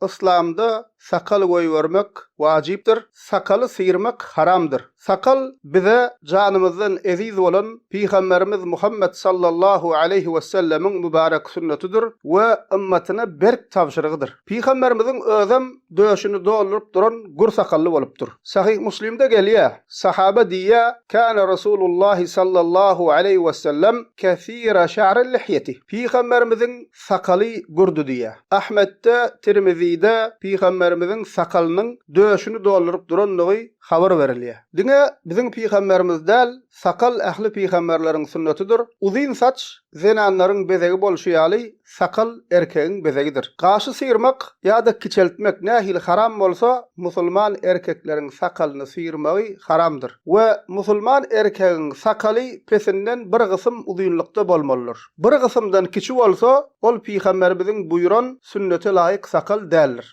Yslamda sakal goýbermek wajypdyr, sakaly syrmak haramdyr. Sakal bize janymyzdan eziz bolan Pygamberimiz Muhammet sallallahu aleýhi wesellemiň mübarek sünnetidir we ymmatyna berk tabşyrygydyr. Pygamberimiziň özem döşüni dolduryp duran gür sakally bolupdyr. Sahyh Muslimde gelýär, sahaba diýýär, Käne Resulullahi sallallahu aleýhi wesellem kesira şa'ril lihýeti. Pygamberimiziň sakaly gürdi diýýär. Ahmetde, Tirmizide pygamberimiziň sakalynyň döşüni dolduryp durandygy habar berilýär. Diňe biziň pygamberimiz däl, sakal ähli pygamberleriň sünnetidir. Uzyn saç zenanlaryň bezegi bolşy ýaly, sakal erkegiň bezegidir. Gaşy syrmak ýa-da kiçeltmek nähili haram bolsa, musulman erkekleriň sakalyny syrmagy haramdyr. We musulman erkegiň sakaly pesinden bir gysym uzynlykda bolmalydyr. Bir gysymdan kiçi bolsa, ol pygamberimiziň buýran sünnete laýyk sakal däldir.